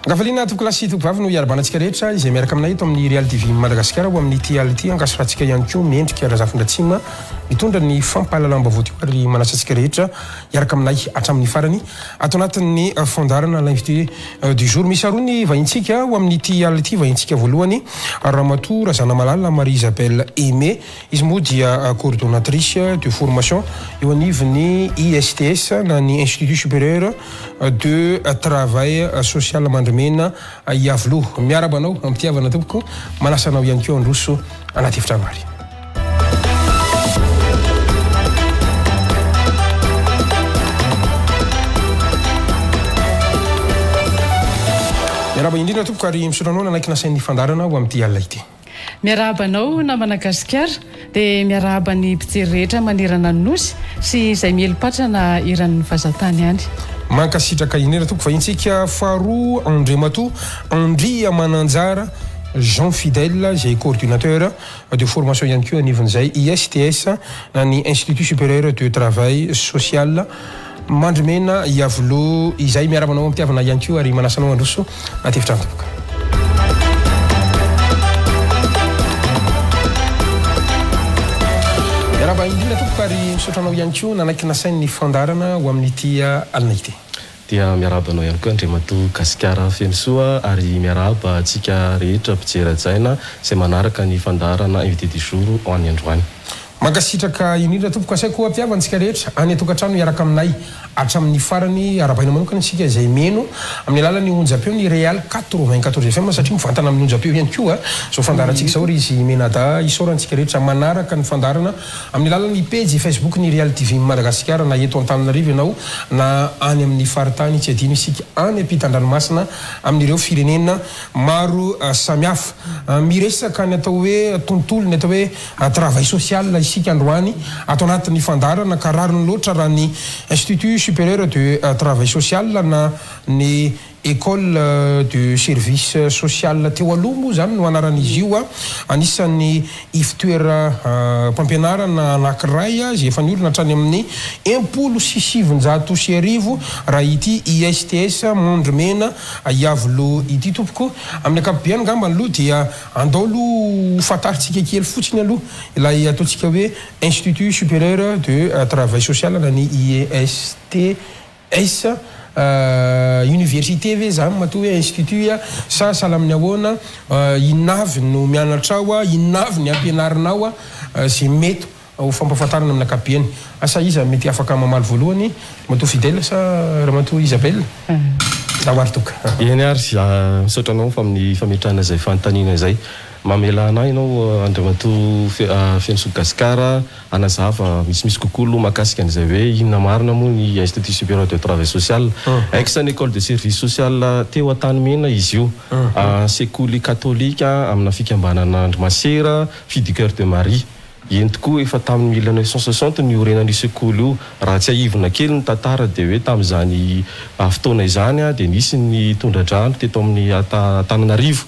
Ankafaliana tompokolahy sy tompovavy no iarabana antsika rehetra izay miaraka aminay eto amin'ny Real TV Madagasikara ho amin'ity alina ity. Ankasitrahantsika ihany koa Mendrika Razafindratsima mitondra ny fampahalalam-baovao teo ary manasa antsika rehetra hiaraka aminay hatramin'ny farany ato anatin'ny fandaharana L'invité du jour. Misy aroa ny vahintsika ho amin'ity alina ity. Vahintsika voalohany Ramatoa Razanamalala Marie Isabelle Aimée. Izy moa dia coordonnatrice de formation eo anivon'ny ISTS na ny Institut Supérieur de Travail Social Mandrimena Iavoloha. Miarahaba anao am-pitiavana tompoko, manasa anao ihany koa handroso anaty efitrano ary. Miarahaba indrindra tompoko ary misaotra anao nanaiky nasain'ny fandaharana ho amin'ity alina ity. Miarahaba anao namana Gasikara, dia miarahaba ny mpijery rehetra manerana ny Nosy sy izay mieli-patrana eran'ny vazantany any. Mankasitraka indrindra tompoko vahintsika faharoa Andriamatoa Andriamananjara Jean Fidèle izay coordinateur de formation ihany koa anivon'izay ISTS na ny Institut Supérieur de Travail Social Mandrimena Iavoloha izay miarahaba anao am-pitiavana ihany koa ary manasa anao handroso anaty efitrano tompoko. Miarahaba indrindra tompoko ary misaotra anao ihany koa nanaiky nasain'ny fandaharana ho amin'ity alina ity. Dia miarahaba anao ihany koa Andriamatoa Gasikara Fenosoa ary miarahaba antsika rehetra mpijery hajaina izay manaraka ny fandaharana Invité du jour ho an'ny androany. Mankasitraka indrindra tompoko. Asaiko hampihavana antsika rehetra any an-tokantrano hiaraka aminay hatramin'ny farany. Arahabaina manokana isika izay mino amin'ny alalan'ny onjam-peo ny Real 94 FM satria mivantana amin'ny onjam-peo ihany koa izao fandaharantsika izao ry izy Menada. Isaorana antsika rehetra manaraka ny fandaharana amin'ny alalan'ny pejy Facebook ny Real TV Madagasikara na eto Antananarivo ianao na any amin'ny faritany tsy adino isika any ampitan-dranomasina amin'ireo firenena maro samihafa. Miresaka ny atao hoe tontolo, ny atao hoe Travail social isika androany ato anatin'ny fandaharana ka rariny loatra raha ny Institut Supérieur de Travail Social na ny Ecole de Service Social teo aloha moa izany no anaran'izy io, anisan'ny ivotoeram-pampianarana anankiray izay efa niorina hatrany amin'ny 1960 raha ity ISTS Mondrimena Iavoloha ity tompoko. Amin'ny ankapobeny angamba aloha dia Andao aloha ho fantarintsika kely fotsiny aloha ilay ataontsika hoe Institut Supérieur de Travail Social na ny ISTS. Université ve izany matoa hoe institut sa sahala amin'ny ahoana? Inona avy no mianatra ao? Inona avy ny ampianarina ao? Izay mety Ho fampahafantarana amin'ny ankapobeny. Asa iza mety afaka mamaly voalohany, Ramatoa Fidèle sa Ramatoa Isabelle? Ndao ary toka. Eny ary, misaotra anao amin'ny fametrahana izay fanontaniana izay. Mamelà anah ianao Andriamatoa Fenosoa Gascar hanazava misimisy kokoa aloha mahakasika an'izay hoe inona marina moa ny Institut Supérieur de Travail Social. Ex ny Ecole de Service Social teo Antanimena izy io. Sekoly katolika amina fikambanana an-dry Masera, Filles du Coeur de Marie. Eny tokoa, efa tamin'ny 1960 no niorenan'io sekoly io. Raha tsiahivina kely ny tantara dia hoe tamin'izany fotoana izany dia nisy ny tondra-drano teto amin'ny Antananarivo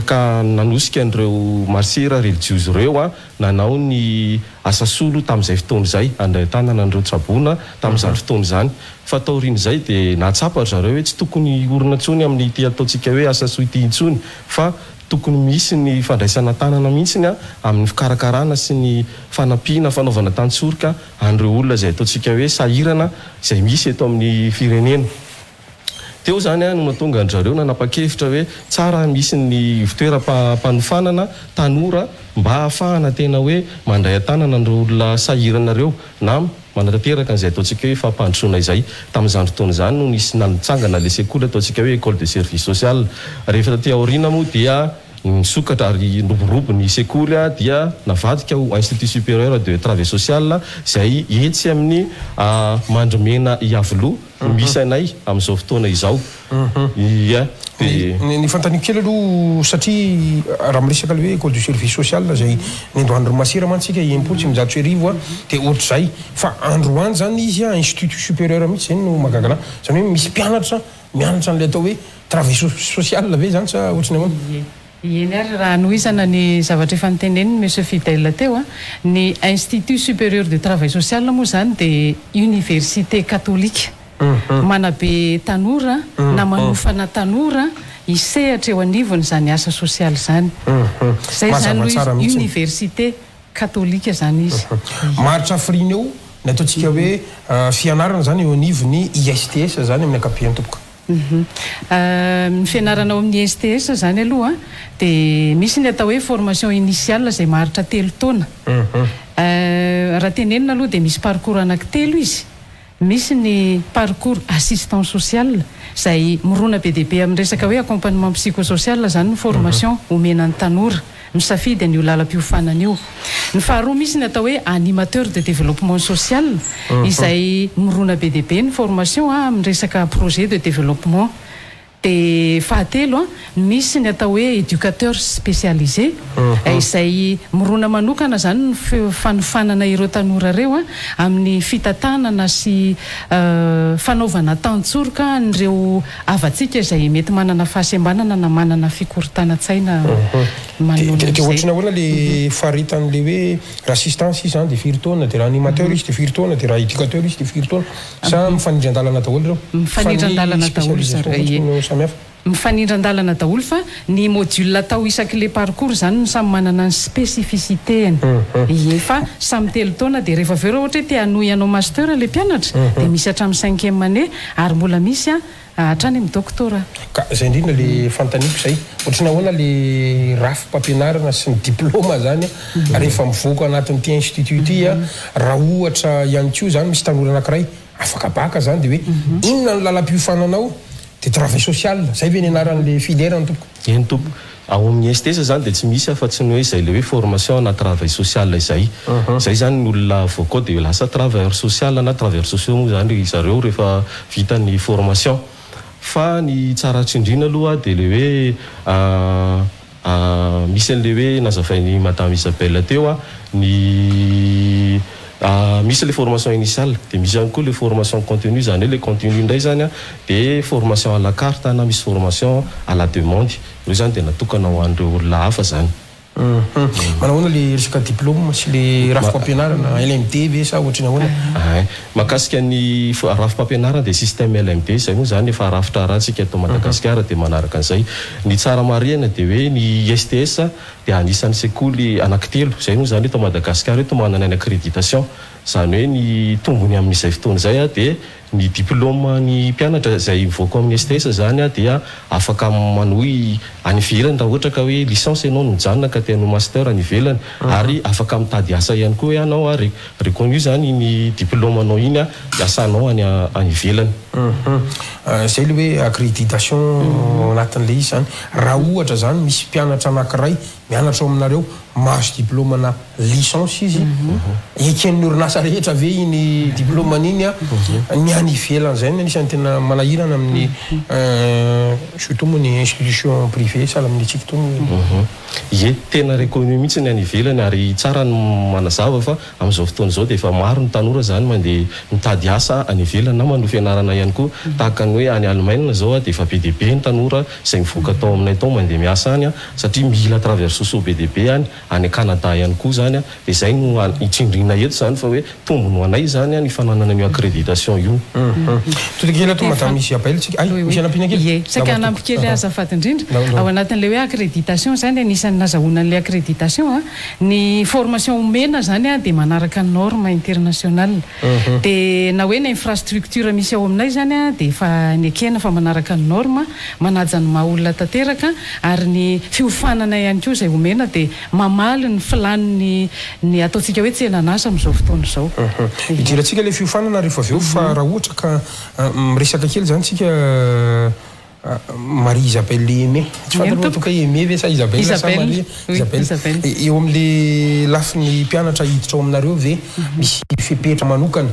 ka nanosika an'ireo masera relijiozy ireo nanao ny asa solo tamin'izay fotoana izay, handray an-tanana an'ireo tsaboina tamin'izany fotoana izany. Fa taorian'izay dia nahatsapa ry zareo hoe tsy tokony hiorina intsony amin'ity ataontsika hoe asa soa ity intsony fa Tokony misy ny fandraisana tanana mihitsiny amin'ny fikarakarana sy ny fanampiana fanaovana tantsoroka an'ireo olona izay ataontsika hoe sahirana izay misy eto amin'ny firenena. Teo izany no nahatonga an-dry zareo nanapa-kevitra hoe tsara misy ny ivotoeram-panofanana tanora mba hahafahana tena hoe mandray an-tanana an'ireo olona sahirana ireo na Manatanteraka an'izay ataontsika hoe fampandrosoana izay. Tamin'izany fotoana izany no nisy nantsangana ilay sekoly ataontsika hoe Ecole de service social. Rehefa taty aoriana moa dia nisokatra ary niroborobo ny sekoly dia navadika ho Institut Supérieur de Travail Social izay etsy amin'ny Mandrimena Iavoloha no misy anay amin'izao fotoana izao. Ia, dia. Ny fanontaniako kely aloha satria raha miresaka ilay hoe école du service social izay nendohan'i ry masera mantsy isika 1960 dia ohatr'izay fa androany izany izy institut supérieur mihitsy izay no mahagaga anah, izany hoe misy mpianatra mianatra an'ilay atao hoe travail social ve izany sa ohatry ny ahoana? Ie. Eny ary, raha hanohizana ny zavatra efa notenenin'i Monsieur Fidèle teo an, ny Institut Supérieur de Travail Social moa izany dia université katolika. Manabe tanora na manofana tanora hisehatra eo anivon'izany asa sosialy izany. Izay izany Mazava aloha tsara izy, mihitsy. université katolika izany izy. Maharitra hafiriana eo ny ataontsika hoe fianarana izany eo anivon'ny ISTS izany amin'ny ankapobeny tompoko? Ny fianarana ao amin'ny ISTS izany aloha dia misy ny atao hoe formation initiale izay maharitra telo taona. Raha tenenina aloha dia misy parcours anankitelo izy. Misy ny parcours assistant social izay mirona be dia be amin'ny resaka hoe accompagnement psychosocial izany ny formation omena ny tanora misafidy an'io lalam-piofanana io. Ny faharoa misy ny atao hoe animateur de développement social izay mirona be dia be ny formation amin'ny resaka projet de développement. Dia fahatelo, misy ny atao hoe éducateur spécialisé, izay mirona manokana izany ny fanofanana ireo tanora ireo amin'ny fitantanana sy fanaovana tantsoroka an'ireo havantsika izay mety manana fahasembanana na manana fikorontanan-tsaina manoloana Dia an'izay. ohatran'ny ahoana ilay faritan'ilay hoe raha assistance izy izany dia firy taona, dia raha animateur izy dia firy taona, dia raha éducateur izy dia firy taona? Sa mifanindran-dalana daholo ireo? Fa ny Mifanindran-dalana daholo spécialisation zareo, fotsiny ie. no samihafa? Mifanindran-dalana daholo fa ny module atao isak'ilay parcours izany no samy manana ny spécificité-ny. Ie, fa samy telo taona dia rehefa avy eo raha ohatra hoe te hanohy hanao master ilay mpianatra dia misy hatramin'ny cinquième année ary mbola misy hatrany amin'ny doctorat. Ka zay indrindra le fanontaniako zay, ohatran'ny ahoana le rafi-pampianarana sy ny diploma zany rehefa mivoaka anatin'ity institut ity a, raha ohatra ihany koa zany misy tanora anakiray afaka bacc zany de hoe inona ny lalam-piofananao de travail social, zay ve ny anaran'le filière ny tompoko? Eny tompoko. Ao amin'ny STS zany dia tsy misy afa-tsy ny hoe izay ilay hoe formation na travail social izay. Izay izany ny olona avoaka ao dia lasa travailleur social na travailleurs sociaux moa izany ry zareo rehefa vita ny formation. Fa ny tsara tsindriana aloha dia ilay hoe misy an'ilay hoe nazavain'i Madame Isabelle teo ny Misy le formation initiale dia misy ihany koa le formation continue, izany hoe le continue indray izany dia formation à la carte na misy formation à la demande, ireo izany dia natokana ho an'ireo olona hafa izany. Manao ahoana le resaka diplôme sy le rafi-pampianarana, LMD ve sa ohatry ny ahoana? Ay, mahakasika ny rafi-pampianarana dia système LMD, izay moa izany efa rafitra arahantsika eto Madagasikara dia manaraka an'izay. Ny tsara marihana dia hoe ny ISTS dia anisan'ny sekoly anankitelo izay moa izany eto Madagasikara eto manana ny accréditation, izany hoe ny tombony amin'izay fotoana izay dia ny diplôme ny mpianatra izay mivoaka ao amin'ny STS izany dia afaka manohy any ivelany raha ohatra ka hoe licence ianao no mijanona ka te hanohy master any ivelany ary afaka mitady asa ihany koa ianao ary reconnu izany iny diplôme anao iny hiasanao any any ivelany. Izay ilay hoe accréditation ao anatin'ilay izy izany. Raha ohatra izany misy mpianatra anankiray mianatra ao aminareo, mahazo diplaomana licence izy, eken'ny orinasa rehetra ve iny diplaomany iny? Ny any ivelany izay no anisan'ny tena manahirana amin'ny surtout moa ny institution privée sahala amin'ny antsika itony. Ie, tena reconnu mihitsy ny any ivelany ary tsara ny manazava fa Amin'izao fotoana izao dia efa maro ny tanora izany mandeha mitady asa any ivelany na manohy fianarana ihany koa. Tahaka ny hoe any Allemagne izao dia efa be dia be ny tanora izay mivoaka tao aminay tao mandeha miasa any satria mila travers sociaux be dia be any, any Canada ihany koa izany. Dia izay no itsindriana eto izany fa hoe tombony ho anay izany ny fananana an'io accréditation io. Tody kely ato Madame Isabelle tsika. Hay, misy hanampiana kely? Ie, saika hanampy kely aho azafady indrindra. Ao anatin'ilay hoe accréditation izany, anisan'ny nazahoana an'ilay accréditation, Ny formation omena zany dia manaraka ny norme internationale. Dia na hoe ny infrastructure misy ao aminay zany dia efa nekena fa manaraka ny norme, manaja ny maha olona tanteraka ary ny fiofanana ihany koa izay omena dia mamaly ny filàn'ny ny ataontsika hoe tsenan'asa amin'izao fotoana izao. Idirantsika ilay fiofanana rehefa avy eo fa raha ohatra ka miresaka kely izany tsika Marie Isabelle Aimée. Tsy fantatro raha toa ka Aimée ve sa Isabelle sa Marie Isabelle. Eo amin'le lafiny mpianatra hiditra ao aminareo ve misy fepetra manokana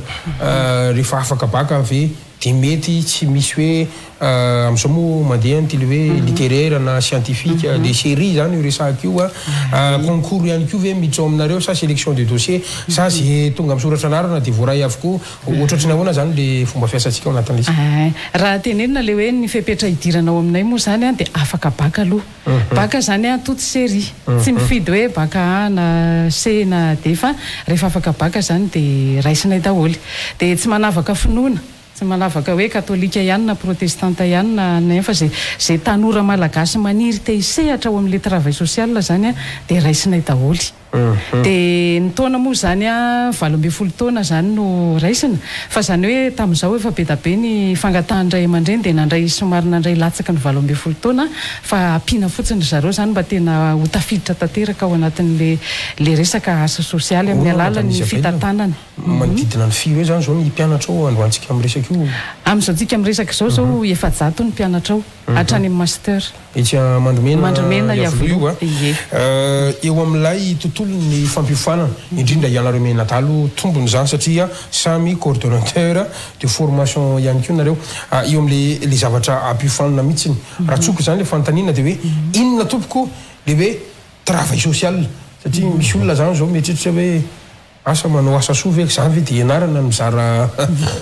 rehefa afaka bacc ve dia mety tsy misy hoe amin'izao moa mandeha an'ity le hoe littéraire na scientifique le série zany io resahako io a, concours ihany koa ve miditra ao aminareo sa sélection de dossier sa ze tonga misoratra anarana dia voaray avokoa Ohatrohatry ny ahoana izany le fomba fiasantsika ao anatin'ilay izy? Ein, raha tenenina le hoe ny fepetra hidirana ao aminay moa izany an dia afaka bac aloha. Bac izany an toute série. Tsy mifidy hoe bac A na C na D fa rehefa afaka bac izany dia raisinay daholo. Dia tsy manavaka finoana. Tsy manavaka hoe katolika ihany na protestanta ihany na ny fa zay zay tanora malagasy maniry te hisehatra ao amin'ilay travail social zany dia raisinay daholo. Dia ny taona moa izany 18 taona izany no raisina fa izany hoe tamin'izao efa be da be ny fangatahan'ny ray aman-dreny dia nandray somary nandray latsaky ny 18 taona fa ampiana fotsiny ry zareo izany mba tena ho tafiditra tanteraka ao anatin'ilay ilay resaka asa sosialy amin'ny Ahoana Madame alalan'ny Isabelle? fitantanana. Manodidina ny firy eo izany izao ny mpianatra ao androantsika miresaka io? Amin'izao tsika miresaka izao izao 400 ny mpianatra ao, hatrany amin'ny master. Etsy Mandrimena Mandrimena Iavoloha io Iavoloha, a. ie. Eo amin'ilay tontolon'ny fampiofanana, indrindra ianareo mianadahy tombony izany satria samy coordonnateur de formation ihany koa nareo. Eo amin'ilay ilay zavatra ampiofanina mihitsiny. Raha tsoiko izany ilay fanontaniana dia hoe inona tompoko ilay hoe travail social? Satria misy olona izany izao mieritreritra hoe Asa manao asa soa ve zany ve de ianarana ny mizara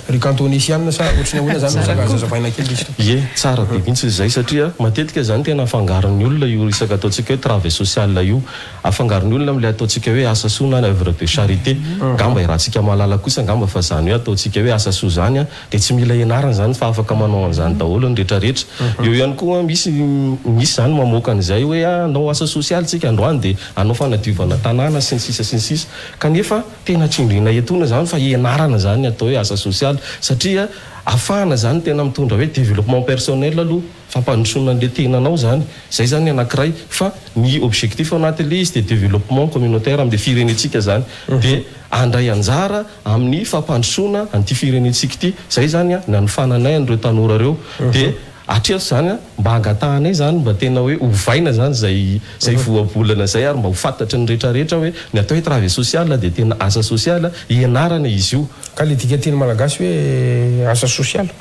ry kantonesiana sa ohatry ny ahoana zany Mizara aza koba. azavaina kely izy. Ie, tsara be mihitsy izay satria matetika izany tena afangaron'ny olona io resaka ataontsika hoe travail social io. Afangaron'ny olona amin'ilay ataontsika hoe asa soa na oeuvre de charité. Angamba iarahantsika mahalala kosa angamba fa izany hoe ataontsika hoe asa soa izany dia tsy mila ianarana izany fa afaka manao an'izany daholo ny rehetrarehetra. Eo ihany koa misy misy izany mamoaka an'izay hoe hanao asa sosialy tsika androany dia hanao fanadiovana tanàna sy ny sisa sy ny sisa. Kanefa tena tsindriana etoana izany fa ianarana izany ny atao hoe asa sosialy satria ahafahana izany tena mitondra hoe développement personnel aloha, fampandrosoana an'ilay tenanao izany, izay izany ny anankiray fa ny objectif ao anatin'ilay izy dia développement communautaire amin'ilay firenentsika izany dia handray anjara amin'ny fampandrosoana an'ity firenentsika ity, izay izany ny hanofananay an'ireo tanora ireo dia Hatreto izany an, mba angatahanay izany mba tena hoe ovaina izany izay izay voabolana izay ary mba ho fantatry ny rehetra rehetra hoe ny atao hoe travail social dia tena asa sosialy, ianarana izy io. Ka le dikanteny malagasy hoe asa sosialy?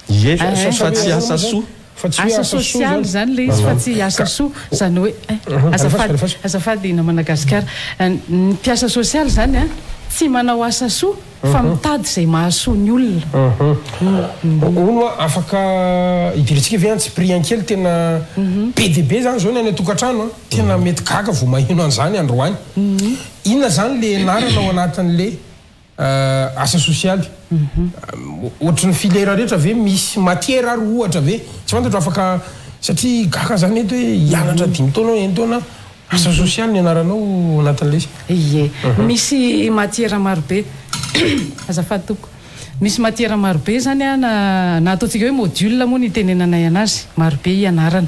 Ie, Sa fa hoe tsy ahoana asa moa zany? soa. Fa tsy hoe Asa asa soa sosialy zany? izany ilay izy fa tsy asa Ka soa, izany hoe eh, alefaso azafady, alefaso. azafady namana Gasikara. Ny mpiasa sosialy izany an, tsy manao asa soa fa mitady izay mahasoa ny olona. Hono hoa, afaka idirantsika ve antsipiriany kely tena be dia be zany zao ny any an-tokantrano an, tena mety gaga vao maheno an'izany androany. Inona zany le ianarana ao anatin'le asa sosialy? Ohatry ny filière rehetra ve misy matière ary ohatra ve? Tsy fantatro afaka satria gaga zany eto hoe hianatra dimy taona aho, enin-taona asa sosialy ny ianaranao ao anatin'ilay izy. Ie, misy matière marobe, azafady tompoko, misy matière marobe zany an, na na ataontsika hoe module moa no itenenanay anazy, marobe ianarana.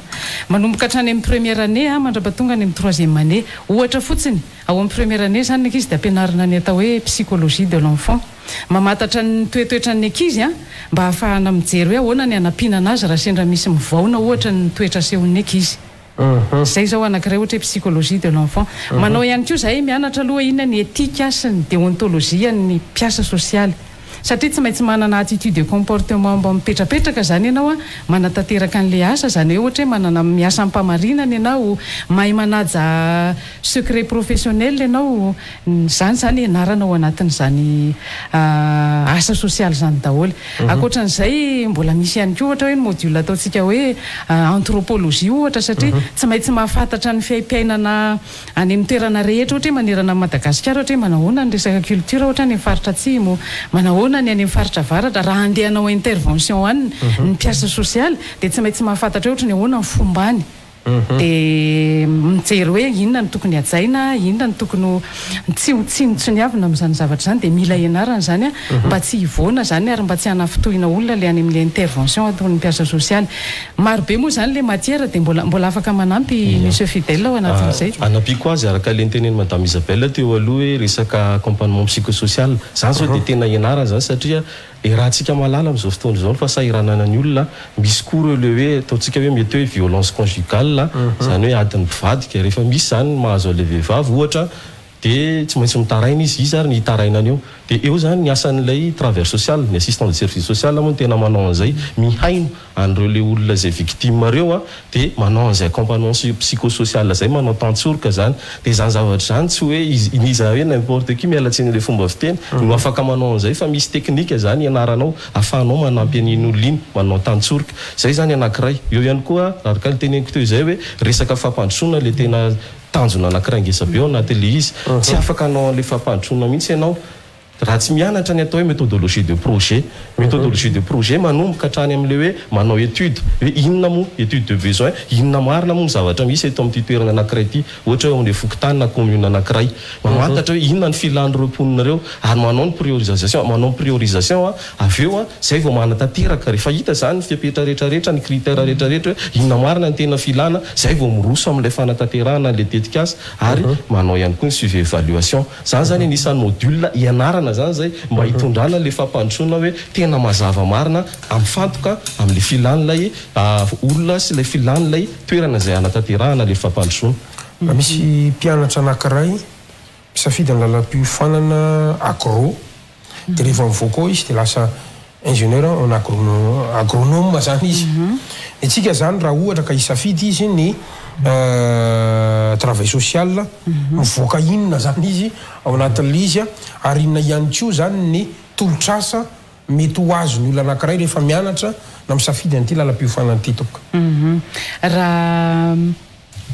Manomboka hatrany amin'ny première année an, mandrapatonga any amin'ny troisième année. Ohatra fotsiny, ao amin'ny première année zany ny ankizy dia ampianarina ny atao hoe psychologie de l'enfant. Mamantatra ny toetoetran'ny ankizy an, mba hahafahana mijery hoe ahoana ny hanampiana anazy raha sendra misy mivaona ohatra ny toetra asehon'ny ankizy. Izay izao anankiray ohatra hoe psychologie de l'enfant. Manao ihany koa izahay mianatra aloha inona ny éthique sy ny déontologie an'ny mpiasa sosialy. Satria tsy maintsy manana attitude et comportement mba mipetrapetraka izany ianao an, manatanteraka an'ilay asa, izany hoe ohatra hoe manana miasa amim-pamarinana ianao, mahay manaja secret professionnel ianao, izany izany ianarana ao anatin'izany asa sosialy izany daholo. Ankoatran'izay mbola misy ihany koa ohatra hoe ny module ataontsika hoe anthropologie ohatra satria tsy maintsy mahafantatra ny fiaimpiainana any amin'ny toerana rehetra ohatra hoe manerana an'i Madagasikara ohatra hoe manahoana ny resaka culture ohatra any amin'ny faritra atsimo, manahoana ny any amin'ny faritra avaratra, raha handeha hanao intervention any ny mpiasa sosialy dia tsy maintsy mahafantatra hoe ohatra ny ahoana ny fombany. Dia mijery hoe inona no tokony hajaina, inona no tokony ho tsy ho tsinontsiniavina amin'izany zavatra izany, dia mila ianarana izany mba tsy hivoana izany ary mba tsy hanafintohina olona ilay any amin'ilay intervention ataon'ny mpiasa sosialy. Maro be moa izany ilay matière dia mbola mbola afaka manampy Monsieur Fidèle ao anatin'izay. Anampiako azy araka ilay notenenin'i Madame Isabelle teo aloha hoe resaka accompagnement psychosocial, izany izao dia tena ianarana izany satria Iarahantsika mahalala amin'izao fotoana izao ny fahasahiranana ny olona, misy koa ireo ilay hoe ataontsika hoe mety hoe violence conjugale, izany hoe adin'ny mpivadika, rehefa misy izany ny mahazo an'ilay vehivavy ohatra dia tsy maintsy mitaraina izy, iza ary ny hitarainany eo? Dia eo izany ny asan'ilay travailleur social, ny assistant de service social moa no tena manao an'izay, mihaino an'ireo ilay olona izay victime ireo an, dia manao an'izay accompagnement psychosocial izay, manao tantsoroka izany, dia izany zavatra izany tsy hoe izy n'iza hoe n'importe qui, miala tsiny ilay fomba fiteny, no afaka manao an'izay fa misy teknika izany ianaranao ahafahanao manampy an'iny olona iny manao tantsoroka, izay izany anankiray, eo ihany koa araka ny teneniko teo izay hoe resaka fampandrosoana ilay tena tanjona anankiray ngeza be ao anatin'ilay izy, tsy afaka hanao an'ilay fampandrosoana mihitsy ianao. raha tsy mianatra ny atao hoe méthodologie de projet. Méthodologie de projet manomboka hatrany amin'ilay hoe manao étude hoe inona moa, étude de besoin, inona marina moa ny zavatra misy eto amin'ity toerana anankiray ity, ohatra hoe ao amin'ilay fokontany na commune anankiray. Mamantatra hoe inona ny filan'ireo mponina ireo ary manao ny priorisation, manao ny priorisation avy eo izay vao manatanteraka. Rehefa hita izany ny fepetra rehetra rehetra, ny critère rehetra rehetra hoe inona marina ny tena filana, izay vao miroso amin'ilay fanatanterahana an'ilay tetikasa ary manao ihany koa ny suivi évaluation. Zany zany anisan'ny module ianarana zany zay mba hitondrana le fampandrosoana hoe tena mazava marina mifantoka amle filan'ilay olona sy ilay filan'ilay toerana izay hanatanterahana le fampandrosoana. Raha misy mpianatra anakiray misafidy ny lalam-piofanana agro dia rehefa mivoaka ao izy dia lasa ingénieur en agronome zany izy. Ny antsika zany raha ohatra ka hisafidy izy ny travail social, mivoaka inona zany izy ao anatin'ilay izy ary inona ihany koa zany ny tolotr'asa mety ho azon'ny olona anankiray rehefa mianatra na misafidy an'ity lalam-piofanana ity tompoko. Raha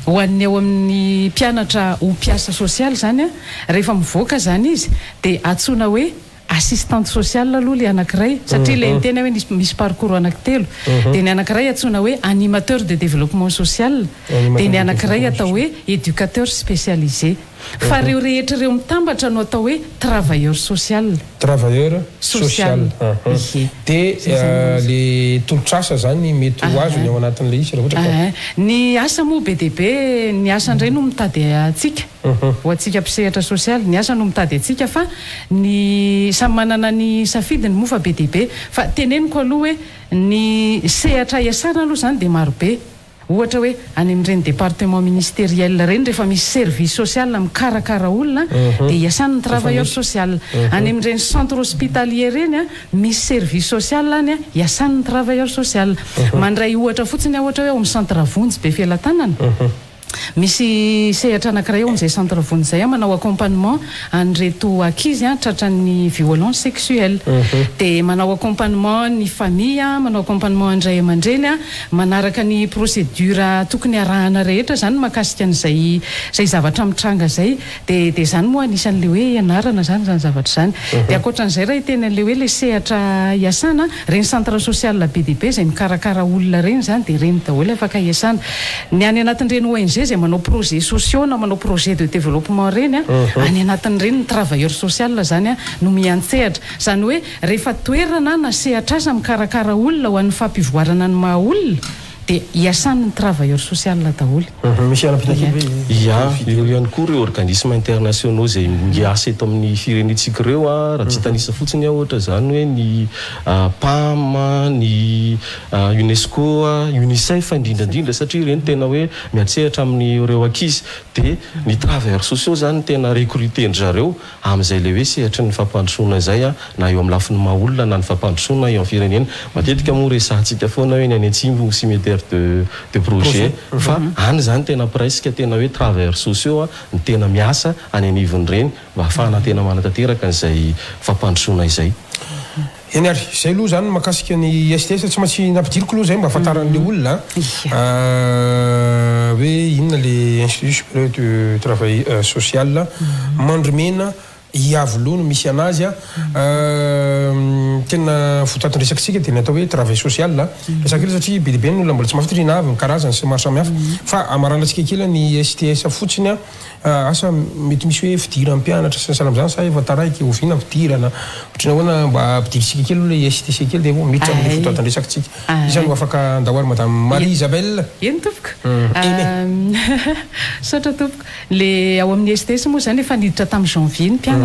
ho an'ny ao amin'ny mpianatra ho mpiasa sosialy zany, rehefa mivoaka zany izy dia antsoina hoe assistante sociale aloha ilay anankiray satria ilay niteny aho hoe nisy misy parcours anankitelo dia ny anankiray antsoina hoe animateur de développement social dia ny anankiray atao hoe éducateur spécialisé fa ireo rehetra ireo mitambatra no atao hoe travailleur social. Travailleur social. Ie. Dia le tolotr'asa zany mety ho azony ao anatin'ilay izy raha ohatra ka. Ny asa moa be dia be, ny asa indray no mitady antsika. Ho antsika mpisehatra sosialy, ny asa no mitady antsika fa ny samy manana ny safidiny moa fa be dia be. Fa teneniko aloha hoe ny sehatra iasana aloha izany dia marobe. Ohatra hoe any amin'ireny département ministériel ireny rehefa misy service social mikarakara olona dia iasany ny travailleur social. Any amin'ireny centre hospitalier ireny misy service social any iasany ny travailleur social. Mandray ohatra fotsiny aho ohatra hoe ao amin'ny centre Vonjy Befelatanana. Misy sehatra anankiray ao amin'izay centre Vonjy izay manao accompagnement an'ireto ankizy tratran'ny violence sexuelle. Dia manao accompagnement ny famille, manao accompagnement ny ray aman-dreny, manaraka ny procédure tokony arahana rehetra izany mahakasika an'izay izay zavatra mitranga izay. Dia dia izany moa anisan'ilay hoe ianarana izany izany zavatra izany. Dia ankoatran'izay raha hiteny an'ilay hoe ilay sehatra iasana, ireny centre social be dia be izay mikarakara olona ireny izany dia ireny daholo afaka iasana. Ny any anatin'ireny ONG izay manao projets sociaux na manao projet de développement ireny, any anatin'ireny ny travailleur social izany no miantsehatra. Izany hoe rehefa toerana na sehatr'asa mikarakara olona ho an'ny fampivoarana ny maha olona dia iasan'ny travailleur social daholo. Misy hanampiana kely ve? Ia, eo ihany koa ireo organismes internationaux izay miasa eto amin'ny firenentsika ireo, raha tsy hitanisa fotsiny aho ohatra izany hoe ny PAM, ny Unesco, Unicef indrindra indrindra satria ireny tena hoe miantsehatra amin'ireo ankizy dia ny travailleurs sociaux izany no tena recruter-ndry zareo amin'izay ilay hoe sehatry ny fampandrosoana izay na eo amin'ny lafiny maha olona na ny fampandrosoana eo amin'ny firenena. Matetika moa resahantsika foana hoe ny any atsimo cimetière de de projet fa any izany tena presque tena hoe travailleurs sociaux no tena miasa any anivon'ireny mba hahafahana tena manatanteraka an'izay fampandrosoana izay. Eny ary, izay aloha izany mahakasika ny ISTS, tsy maintsy nampidiriko aloha izay mba hahafantaran'ilay olona hoe inona ilay Institut Supérieur du Travail Social. Mandrimena Iavoloha no misy anazy. Tena votoatin-dresakitsika dia ny atao hoe travail social. Resaka kely satria be dia be ny olona mbola tsy mahafantatra inona avy ny karazany sy ny maro samihafa. Fa hamaranantsika kely ny ISTS fotsiny. Asa mety misy hoe fidiran'ny mpianatra sy ny sahala amin'izany sa efa taraiky, oviana fidirana, ohatry ny ahoana mba ampidirintsika kely aloha ilay STC kely dia miditra amin'ilay votoatin-dresakitsika. Iza no afaka handao ary Madame Marie Isabelle? Eny tompoko. Aimée. Misaotra tompoko. Le ao amin'ny STS moa izany efa niditra tamin'ny janvier ny mpianatra.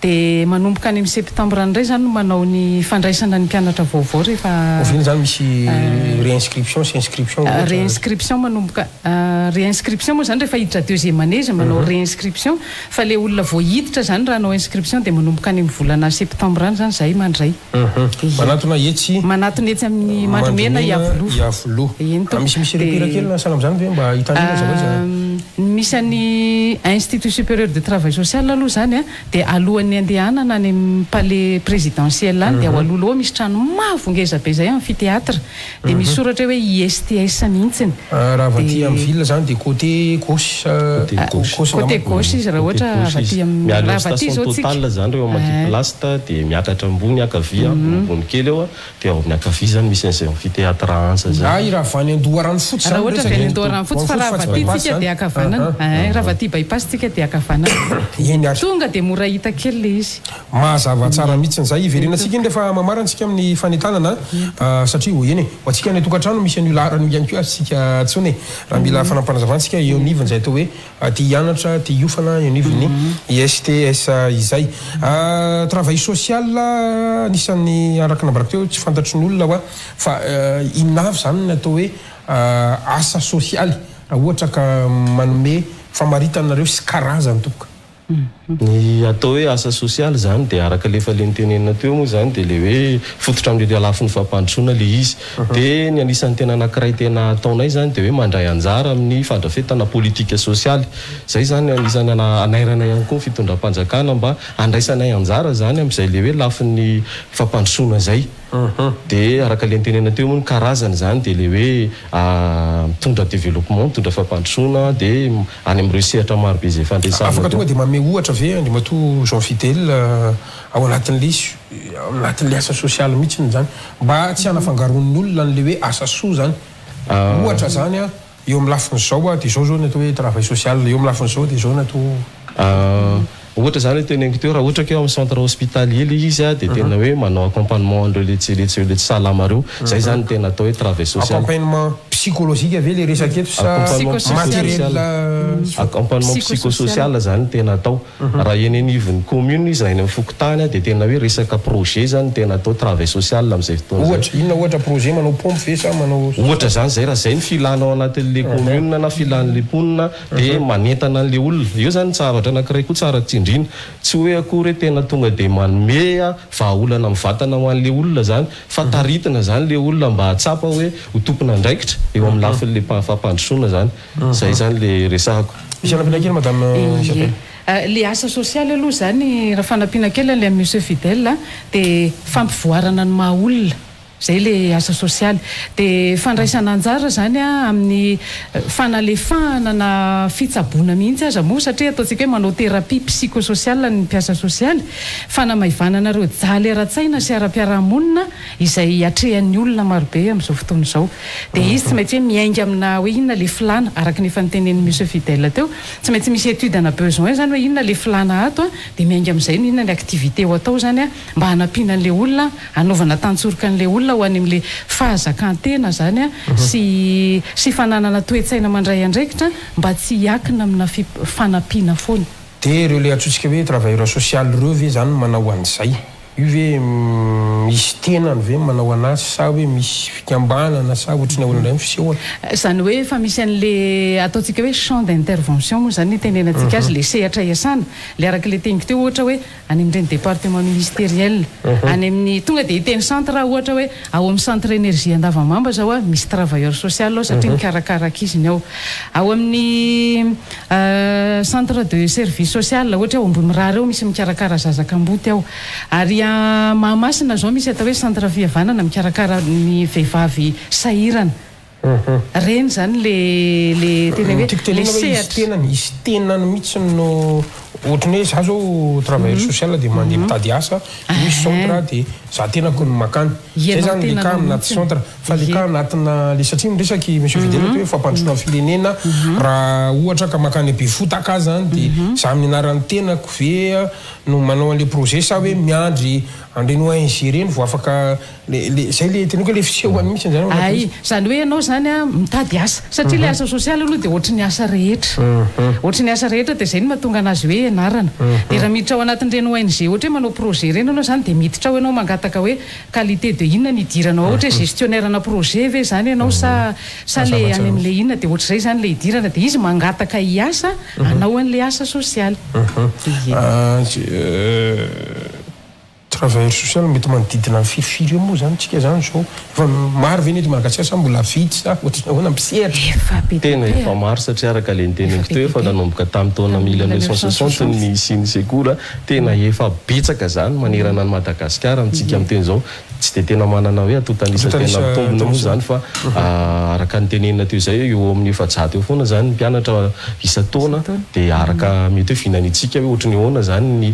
Dia manomboka any amin'ny septembre any indray izany no manao ny fandraisana ny mpianatra vaovao rehefa. Oviana izany misy réinscription sy inscription ohatra? Réinscription manomboka. Réinscription moa zany rehefa hiditra deuxième année izy manao réinscription fa le olona vao hiditra zany raha hanao inscription dia manomboka any amin'ny volana septembre any zany zahay mandray. Manatona etsy. Manatona etsy amin'ny Mandrimena Iavoloha. Iavoloha. Eny tompoko. Misimisy repère kely na sahala amin'izany ve mba hitanina zareo zany? misy an'ny Institut Supérieur de Travail Social aloha izany a, dia alohan'ny handehanana any amin'ny palais présidentiel any dia ao alohaloha ao misy trano mavo ngeza be izay amphithéâtre dia misy soratra hoe ISTS mihitsiny. Raha avy aty amin'ny ville izany dia côté gauche gauche Côté gauche izy raha ohatra avy aty amin'ny Mialoha raha avy aty station izao tsika. Total izany reo Makiplast dia miakatra ambony ankavia ambonimbony kely eo dia ao amin'ny ankavia izany misy an'izay amphithéâtre Antsa izay. Hay raha avy any Andoharanofotsy Raha izany ohatra avy any Andoharanofotsy fa raha avy aty tsika dia ankavanana. Ein, raha avy aty bypass tsika dia ankavanana. Eny ary. Tonga dia mora hita kely ilay izy. Mazava tsara mihitsy izay. Hiverenantsika iny rehefa mamarana isika amin'ny fanentanana satria ho eny e, ho antsika any an-tokantrano misy an'io laharana io ihany koa azontsika antsoina e. Raha mila fanampanazavantsika eo anivon'izay atao hoe te hianatra, te hiofana eo anivon'ny ISTS izay. Travail social anisan'ny araka ny nambarako teo tsy fantatry ny olona hoa fa inona avy izany ny atao hoe asa sosialy raha ohatra ka manome famaritana nareo sy karazany tompoko. Ny atao hoe asa sosialy izany dia araka ilay efa le notenenina teo moa izany dia ilay hoe fototra amin'ilay lafiny fampandrosoana ilay izy. Dia ny anisan'ny tena anankiray tena ataonay izany dia hoe mandray anjara amin'ny fandrafetana politika sosialy. Izay izany anisan'ny anairanay ihany koa ny fitondram-panjakana mba handraisanay anjara izany amin'izay ilay hoe lafiny fampandrosoana izay. Dia araka ilay notenenina teo moa ny karazany izany dia ilay hoe mitondra développement, mitondra fampandrosoana dia any amin'ireo sehatra marobe izay efa niresahana Afaka teo. tonga dia manome ohatra ve Andriamatoa Jean Fidèle ao anatin'ilay ao anatin'ilay asa sosialy mihitsy izany mba tsy hanafangaroan'ny olona an'ilay hoe asa soa izany? Ohatra izany an, eo amin'ny lafin'izao dia izao izao ny atao hoe travail social, eo amin'ny lafin'izao dia izao ny atao. Ohatra izany le teneniko teo, raha ohatra ka eo amin'ny centre hospitalier le izy dia tena hoe manao accompagnement an'ireo le tsy le tsy le tsy salama ireo, zay izany no tena atao hoe travail social. Accompagnement psychologique ve le resaka eto sa Accompagnement matériel? Accompagnement psychosocial izany no tena atao. Raha eny anivon'ny commune izy, raha eny amin'ny fokontany dia tena hoe resaka projet izany no tena atao travail social amin'izay fotoana izay. Ohatra, inona ohatra projet, manao pompe ve sa manao. Ohatra izany izay, raha izay no filana ao anatin'le commune na filan'le mponina Dia manentana an'ilay olona. Eo izany zavatra anankiray koa tsara tsindriana. Tsy hoe akory hoe tena tonga dia manome vahaolana mivantana ho an'ilay olona izany, fa taritina izany ilay olona mba hahatsapa hoe ho tompon'andraikitra eo amin'ny lafin'ilay fampandrosoana izany. Izay izany ilay resahako. Misy hanampiana kely Madame Isabelle? Ie. Ilay asa sosialy aloha izany, raha fanampiana kely an'ilay an'i Monsieur Fidèle, dia fampivoarana ny maha olona. Izay ilay asa sosialy. Dia fandraisana anjara izany amin'ny fanalefahana na fitsaboana mihitsy aza moa satria ataontsika hoe manao thérapie psychosociale ny mpiasa sosialy, fanamaivanana ireo jaly ara-tsaina sy ara-piarahamonina izay atrehan'ny olona marobe amin'izao fotoana izao. Dia izy tsy maintsy hoe miainga amina hoe inona ilay filàna, araka ny efa notenenin'i Monsieur Fidèle teo, tsy maintsy misy étude ana besoin izany hoe inona ilay filàna ato dia miainga amin'izay no inona ny activité ho atao izany mba hanampiana an'ilay olona Hanaovana tantsoroka an'ilay olona ho any amin'ilay fahazakan-tena izany sy sy fananana toe-tsaina mandray andraikitra mba tsy hiakina amina fanampiana foana. Dia ireo ilay antsointsika hoe travailleur social ireo ve izany manao an'izay? Io ve misy tenany ve manao an'azy sa hoe misy fikambanana sa ohatry ny ahoana indray ny fisehony? Izany hoe efa misy an'ilay ataontsika hoe champ d'intervention moa izany ny itenenantsika azy, ilay sehatra iasana, ilay araka ilay teniko teo ohatra hoe any amin'ireny département ministériel, any amin'ny, tonga dia hiteny centre aho ohatra hoe ao amin'ny centre énergie Andavamamba zao aho misy travailleur social ao satria mikarakara ankizy ny ao. Ao amin'ny centre de service social ohatra hoe ao Ambohimirary ao misy mikarakara zaza kamboty ao. Ary Mahamasina zao misy atao hoe centre fihavanana mikarakara ny vehivavy sahirana. Reny zany le le tena hoe Tiako le tenenina hoe izy sehatra. tenany, izy tenany mihitsy no ohatran'ny hoe za zao travailleur social dia mandeha mitady asa, misy centre dia za tenako no makany. Zay Ianao zany le tenanao cas anaty mihitsy. centre. Fa le Ie. cas anatina le satria miresaka i monsieur Fidèle eto hoe fampandrosoana ny firenena, raha ohatra ka makany Befotaka aho zany dia za amin'ny anaran'ny tenako ve no manao an'le projet sa hoe miandry an'ireny ONG ireny vao afaka Le le zay le teneniko hoe le fisehoany mihitsy zany ao anatin'ny Hay, izany hoe ianao izany an, mitady asa. Satria ilay asa sosialy aloha dia ohatry ny asa rehetra. Ohatry ny asa rehetra dia izay no mahatonga anazy hoe ianarana. Dia raha miditra ao anatin'ireny ONG ohatra hoe manao projet ireny ianao izany dia miditra ao ianao mangataka hoe qualité de inona no idiranao ao, ohatra hoe gestionnaire-na projet ve izany ianao sa sa le any amin'ilay inona dia ohatr'izay izany ilay idirana. Dia izy mangataka hiasa hanao an'ilay asa sosialy. Dia. Travailleur social mety manodidina ny firifiry eo moa zany tsika zany zao? Efa maro ve ny eto Madagasikara sa mbola vitsy sa ohatry ny ahoana mpisehatra? Efa be dia Tena be efa a! maro satria araka ilay Efa niteneniko be teo dia efa be. nanomboka tamin'ny taona Tamin'ny mille mille neuf neuf cent cent soixante ny soixante. nisian'ny sekoly, tena efa betsaka zany manerana an'i Madagasikara amintsika miteny izao. Tsy dia tena manana hoe antontan'isa tena Antontan'isa mitombina moa antontan'isa. izany fa araka ny tenenina teo izay eo amin'ny 400 eo foana izany ny mpianatra isan-taona Isan-taona. dia araka mety hoe vinanitsika hoe ohatry ny ahoana izany ny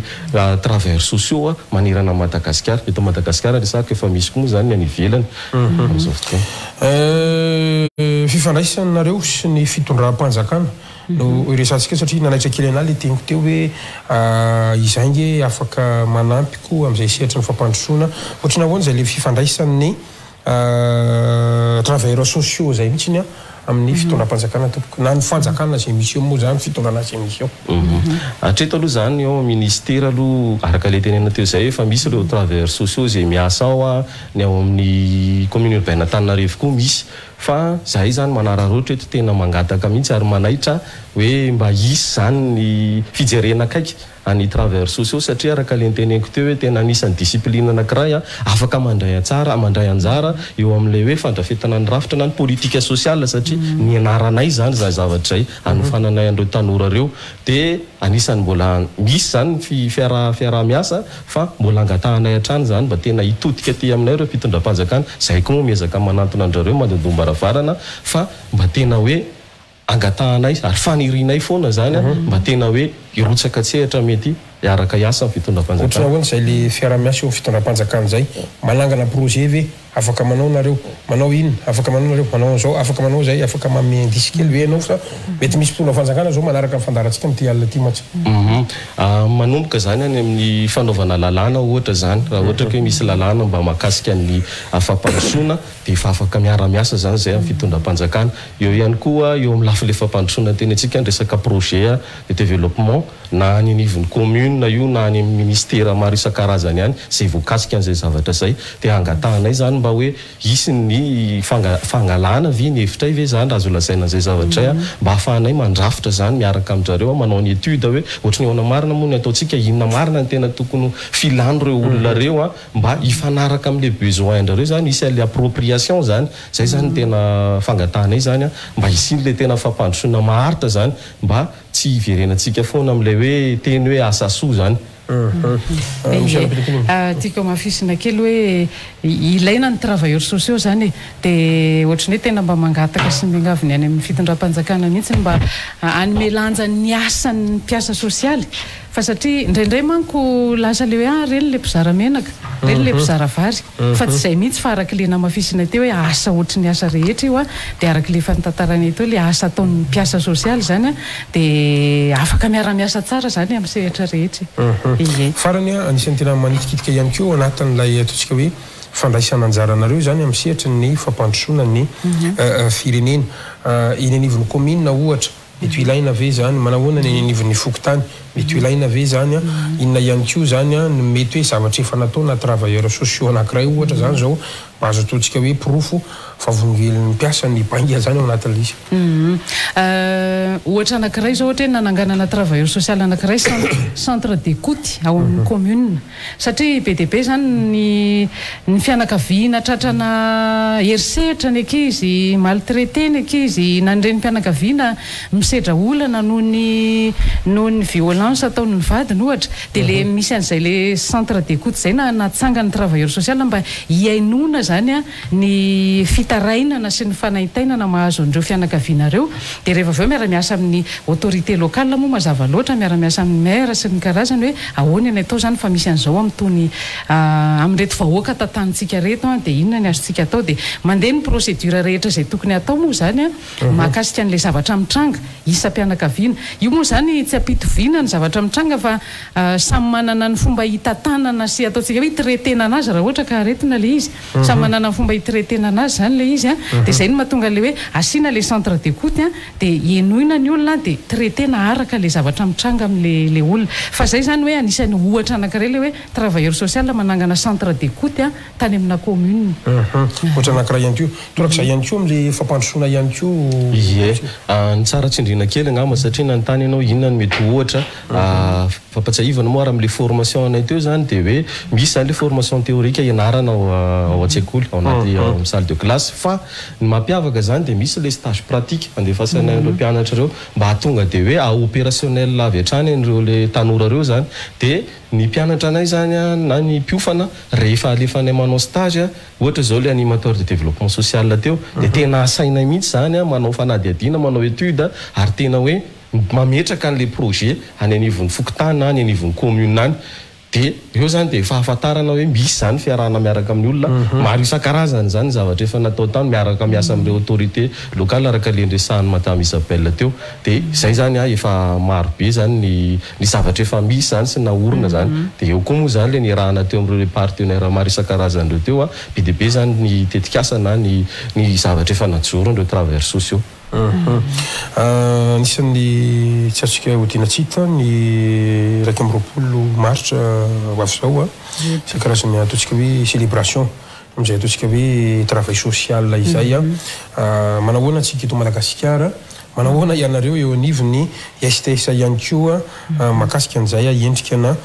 travailleurs sociaux manerana an'i Madagasikara. Eto Madagasikara resahako efa misy koa moa izany ny any ivelany amin'izao fotoana. Fifandraisanareo sy ny fitondram-panjakana no resahantsika satria nanaitra kely anah le teniko teo hoe izay nge afaka manampy koa amin'izay sehatry ny fampandrosoana. Ohatry ny ahoana izay le fifandraisan'ny travailleurs sociaux izay mihitsy amin'ny fitondram-panjakana tompoko, na ny fanjakana izay misy eo moa zany, fitondrana izay misy eo. Hatreto aloha izany ao amin'ny ministera aloha araka ilay tenenina teo izay efa misy ireo travailleurs sociaux izay miasa ao, ny ao amin'ny commune urbaine Antananarivo koa misy fa zahay izany manararaotra eto tena mangataka mihitsy ary manaitra hoe mba hisy izany ny fijerena akaiky any travailleurs sociaux satria araka ilay niteneniko teo hoe tena anisan'ny discipline anankiray afaka mandray antsara mandray anjara eo amin'ilay hoe fandrafetana ny rafitra na ny politique sociale satria ny anaranay izany izay zavatra izay hanofananay an'ireo tanora ireo dia anisan'ny mbola misy izany ny fiaraha fiaraha-miasa fa mbola angatahanay hatrany izany mba tena hitodika aty aminay ireo fitondram-panjakana izay koa moa miezaka manantona an-drareo mandondom-baravarana fa mba tena hoe angatahanay ary fanirianay foana izany mba tena hoe hirotsaka an-tsehatra mety hiaraka hiasa amin'ny Ohatry ny fitondram-panjakana. ahoana izay le fiaraha-miasa eo amin'ny fitondram-panjakana izay? Manangana projet ve? Afaka manao nareo? Manao inona? Afaka manao nareo? Manao an'izao? Afaka manao izay? Afaka manome indice kely ve ianao sa mety misy mpitondra fanjakana izao manaraka ny fandaharantsika amin'ity alina ity mantsy? Manomboka izany any amin'ny fanaovana lalàna ohatra izany, raha ohatra ka hoe misy lalàna mba mahakasika ny fampandrosoana dia efa afaka miara-miasa izany izay amin'ny fitondram-panjakana. Eo ihany koa eo amin'ny lafiny fampandrosoana teny antsika ny resaka projet de développement na any anivon'ny commune io na any amin'ny ministera maro isan-karazany any izay voakasika an'izay zavatra izay dia angatahanay izany mba hoe hisy ny fangalana ve ny hevitray ve izany raha azo lazaina an'izay zavatra izay mba ahafahanay mandrafitra izany miaraka amin-drareo manao ny étude hoe ohatry ny ahoana marina moa ny ataontsika, inona marina ny tena tokony ho filan'ireo olona ireo mba hifanaraka amin'ilay besoin-drareo izany, hisy an'ilay appropriation izany. Izay izany no tena fangatahanay izany mba hisian'ilay tena fampandrosoana maharitra izany mba tsy hiverenantsika foana amin'ilay hoe teny hoe asa soa izany. Ie, tiako hamafisina kely hoe ilaina ny travailleurs sociaux izany e, dia ohatran'ny hoe tena mba mangataka sy miangavy ny any amin'ny fitondram-panjakana mihitsy mba hanome lanja ny asan'ny mpiasa sosialy. Fa satria indraindray manko lasa le hoe ah reny le mpizara menaka, reny le mpizara vary, fa tsy izay mihitsy fa araka le namafisinay teo hoe asa ohatry ny asa rehetra io ah, dia araka le efa notantarainay teo le asa ataon'ny mpiasa sosialy izany ah, dia afaka miara-miasa tsara izany amin'ny sehatra rehetra e. Ie. Farany ah, anisan'ny tena manitikitika ihany koa ao anatin'ilay ataontsika hoe fandraisana anjaranareo izany amin'ny sehatry ny fampandrosoana ny firenena. Eny anivon'ny kaominina ohatra, Mety ho ilaina ve izany? Manahoana ny eny anivon'ny fokontany? Mety ho ilaina ve izany? Inona ihany koa izany no mety hoe zavatra efa natao na travailleurs sociaux anankiray ohatra izany izao mba azo ataontsika hoe porofo vavolombelon'ny mpiasa ny bainga izany ao anatin'ilay izy? Ohatra anankiray izao ohatra hoe nananganana travailleur social anankiray centre d'écoute ao amin'ny commune. Satria be dia be izany ny ny fianakaviana tratrana herisetra ny ankizy, maltraité ny ankizy, na ny renim-pianakaviana misedra olana noho ny noho ny violence ataon'ny vadiny ohatra, dia le misy an'izay le centre d'écoute izay na natsangan'ny travailleur social mba hihainoana izany ny fitarainana sy ny fanaintainana mahazo an'ireo fianakaviana ireo, dia rehefa avy eo miara-miasa amin'ny autorité locale moa mazava loatra, miara-miasa amin'ny maire sy ny karazany hoe ahoana ny atao izany fa misy an'izao amin'itony amin'ireto vahoaka tantanintsika ireto an, dia inona ny azontsika atao, dia mandeha ny procédure rehetra izay tokony hatao moa izany an, mahakasika an'ilay zavatra mitranga isam-pianakaviana. Io moa izany tsy ampitoviana ny zavatra mitranga fa samy manana ny fomba hitantanana sy ataontsika hoe hi-traiter-na anazy raha ohatra ka aretina ilay izy. Samy manana ny fomba hi-traiter-na anazy izany ilay izy an, dia izay no mahatonga ilay hoe asiana ilay centre d'écoute an, dia henoina ny olona an, dia traiter-na araka ilay zavatra mitranga amin'ilay ilay olona. Fa izay izany hoe anisan'ny ohatra anankiray ilay hoe travailleur social manangana centre d'écoute an, tany amina commune. Ohatra anankiray ihany koa. Torak'izay ihany koa amin'ilay fampandrosoana ihany koa. Ie. Ny tsara tsindriana kely angamba satria nanontany ianao inona no mety ho ohatra. Fampatsiahivana moa ary amin'ilay formation anay teo izany dia hoe misy izany ilay formation théorique ianarana ao ao an-tsekoly, ao anaty ao amin'ny salle de classe fa ny mampiavaka izany dia misy ilay stage pratique andefasanay an'ireo mpianatra ireo mba hahatonga dia hoe à opérationnel avy hatrany an'ireo ilay tanora ireo izany. Dia ny mpianatra anay izany na ny mpiofana rehefa alefanay manao stage, ohatra izao ilay animateur de développement social teo dia tena asainay mihitsy izany manao fanadihadiana, manao étude ary tena hoe mametraka an'ilay projet any anivon'ny fokontany na any anivon'ny commune any dia eo izany dia efa ahafantarana hoe misy izany fiarahana miaraka amin'ny olona maro isan-karazany izany ny zavatra efa natao tany miaraka miasa amin'ireo autorité locale araka ilay niresahan'i madame Isabelle teo dia izay izany an efa maro be izany ny ny zavatra efa misy izany sy naorina izany dia eo koa moa izany ilay niarahana teo amin'ireo ilay partenaire maro isan-karazany ireo teo an be dia be izany ny tetikasa na ny ny zavatra efa najoron'ireo travailleurs sociaux. Anisan'ny tsy azontsika odiana tsy hita ny 21 martsa ho avy izao, izay karazana ataontsika hoe célébration amin'izay ataontsika hoe travail social izay. Manao ahoana antsika eto Madagasikara? Manao ahoana ianareo eo anivon'ny STS ihany koa mahakasika an'izay endrika na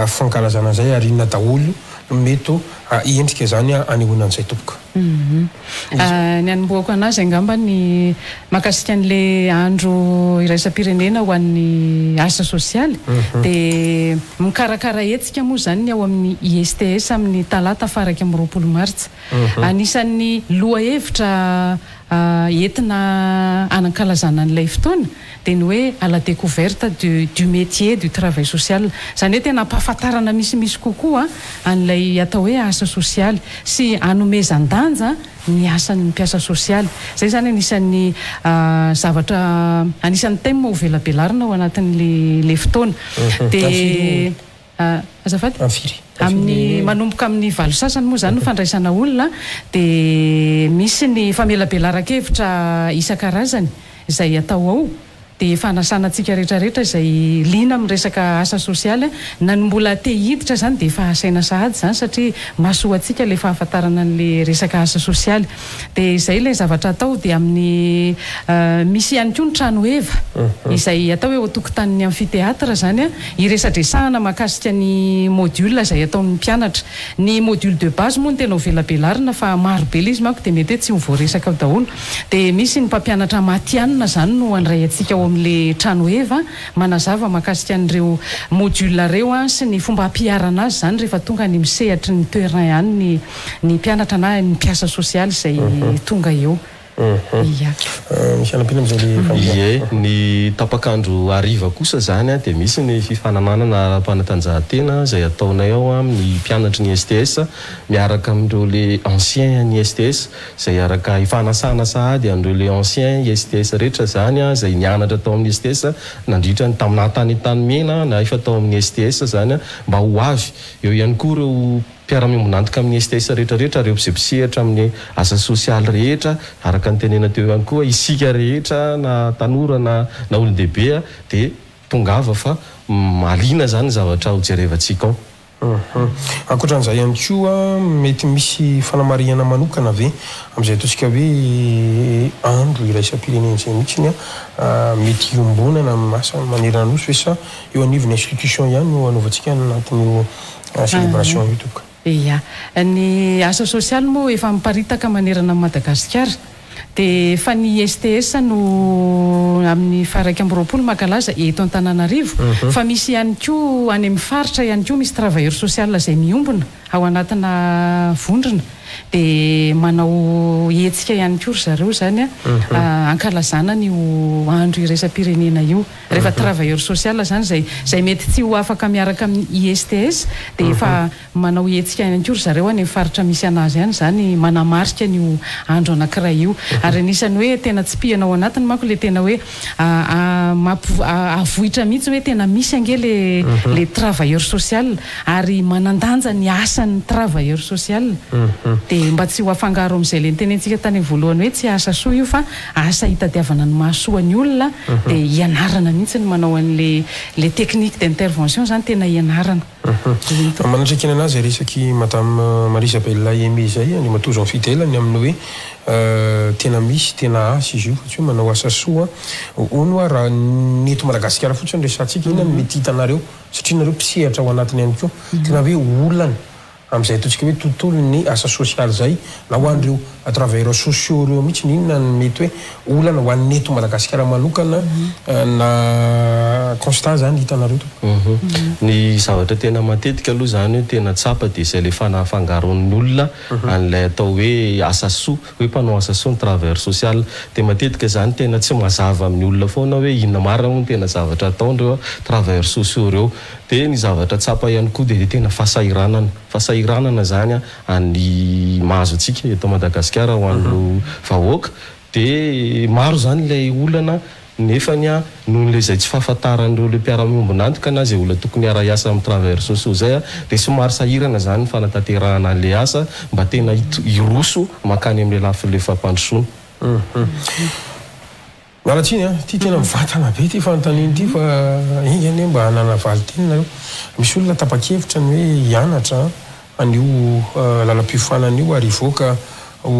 fankalazana an'izay ary inona daholo no mety endrika izany anehoana an'izay tompoko? Ny hanombohako anazy angamba ny mahakasika an'le andro iraisam-pirenena ho an'ny asa sosialy dia mikarakara hetsika moa izany ny ao amin'ny ISTS amin'ny talata faha 21 martsa. Anisan'ny lohahevitra entina hanankalazana an'ilay fotoana dia ny hoe à la découverte du du métier du travail social. Izany hoe tena ampahafantarana misimisy kokoa an'ilay atao hoe asa sosialy sy hanomezan-danja ny asan'ny mpiasa sosialy. Izay izany anisan'ny zavatra anisan'ny thème ho velabelarina ao anatin'ilay ilay fotoana. Dia azafady? Amin'ny manomboka amin'ny valo sasany moa izany no fandraisana olona dia misy ny famelabelaran-kevitra isan-karazany izay atao ao dia efa anasana antsika rehetra rehetra izay liana amin'ny resaka asa sosialy na ny mbola te hiditra izany dia efa asaina sahady izany satria mahasoa antsika ilay fahafantarana an'ilay resaka asa sosialy dia izay ilay zavatra atao dia amin'ny misy ihany koa ny trano heva izay atao eo an-tokotanin'ny amphithéâtre izany hiresadresahana mahakasika ny module izay ataon'ny mpianatra ny module de base moa no tena ho velabelarina fa maro be ilay izy manko dia mety hoe tsy ho voaresaka ao daholo Dia misy ny mpampianatra matihanina izany no handray antsika ao amin'ilay trano heva, manazava mahakasika an'ireo module ireo sy ny fomba hampiharana azy izany rehefa tonga any amin'ny sehatry ny terrain any ny ny mpianatra na ny mpiasa sosialy izay tonga eo. Ia. Misy hanampiana amin'izay le fandidiana? Ie, ny tapak'andro hariva kosa izany dia misy ny fifanananana ara-panatanjahantena izay ataonay ao amin'ny mpianatry ny STS miaraka amin'ireo le anciens an'ny STS. Izay araka efa anasana sahady an'ireo le ancien ISTS rehetra izany an, izay nianatra tao amin'ny STS nandritra ny tamin'ny naha tany Antanimena na efa tao amin'ny STS izany an, mba ho avy. Eo ihany koa ireo mpiara-miombon'antoka amin'ny STS rehetra rehetra, ireo izay mpisehatra amin'ny asa sosialy rehetra, araka ny tenena teo ihany koa, isika rehetra na tanora na na olon-dehibe an, dia tongava fa mahaliana izany ny zavatra hojerevantsika ao. Ankoatra an'izay ihany koa, mety misy fanamarihana manokana ve amin'izay ataontsika hoe andro iraisam-pirenena izay mihitsy mety hiombonana amin'ny asa manerana ny Nosy ve sa eo anivon'ny institution ihany no hanaovantsika ny anatin'io célébration io tompoko? Ia. Ny asa sosialy moa efa miparitaka manerana an'i Madagasikara. Dia efa ny STS no amin'ny faha 21 mankalaza eto Antananarivo fa misy ihany koa any amin'ny faritra ihany koa misy travailleur social izay miombona ao anatina vondrona dia manao hetsika ihany koa ry zareo izany hankalazana an'io andro iraisam-pirenena io. Rehefa travailleur social izany izay izay mety tsy ho afaka miaraka amin'ny ISTS dia efa Manao hetsika ihany koa ry zareo any amin'ny faritra misy an'azy any izany manamarika an'io andro anankiray io. Ary anisan'ny hoe tena tsipihana ao anatiny manko ilay tena hoe avoitra mihitsy hoe tena misy ange le le travailleur social ary manan-danja ny asan'ny travailleur social. Dia mba tsy ho afangaro amin'izay ilay notenentsika tany amin'ny voalohany hoe tsy asa soa io fa asa hitadiavana ny mahasoa ny olona dia ianarana mihitsy ny manao an'ilay le technique d'intervention izany tena ianarana. Manatrika ny anazy resak'i Madame Marie Isabelle Aimée izay, Andriamatoa Jean Fidèle, ny amin'ny hoe tena misy, tena asa izy io fa tsy hoe manao asa soa. Hono hoa raha ny eto Madagasikara fotsiny no resahantsika, inona no mety hitanareo, satria nareo mpisehatra ao anatiny ihany koa, tena hoe olana amin'izay ataontsika hoe tontolon'ny asa sosialy izay, na ho an'ireo travailleurs sociaux ireo mihitsy, inona no mety hoe olana ho an'ny eto Madagasikara manokana na constat izany hitanareo tompoko? Ny zavatra tena matetika aloha izany hoe tena tsapa dia izay ilay fanafangaroan'ny olona an'ilay atao hoe asa soa, hoe mpanao asa soa ny travailleur social. Dia matetika izany tena tsy mazava amin'ny olona foana hoe inona marina moa no tena zavatra ataon'ireo travailleurs sociaux ireo. Dia ny zavatra tsapa ihany koa dia ilay tena fahasahiranana, fahasahiranana izany any mahazo antsika eto Madagasikara ho an'ireo vahoaka. Dia maro izany ilay olana nefany noho ilay izay tsy fahafantaran'ireo ilay mpiara-miombon'antoka na izay olona tokony hiara-hiasa amin'ny travailleurs sociaux izay dia somary sahirana izany ny fanatanterahana an'ilay asa mba tena hiroso mankany amin'ilay lafin'ilay fampandrosoana. Miala tsiny an, ity tena mivantana be ity fanontaniana ity fa enga anie mba hanana valinteny nareo. Misy olona tapa-kevitra ny hoe hianatra an'io lalam-piofanana io ary hivoaka ho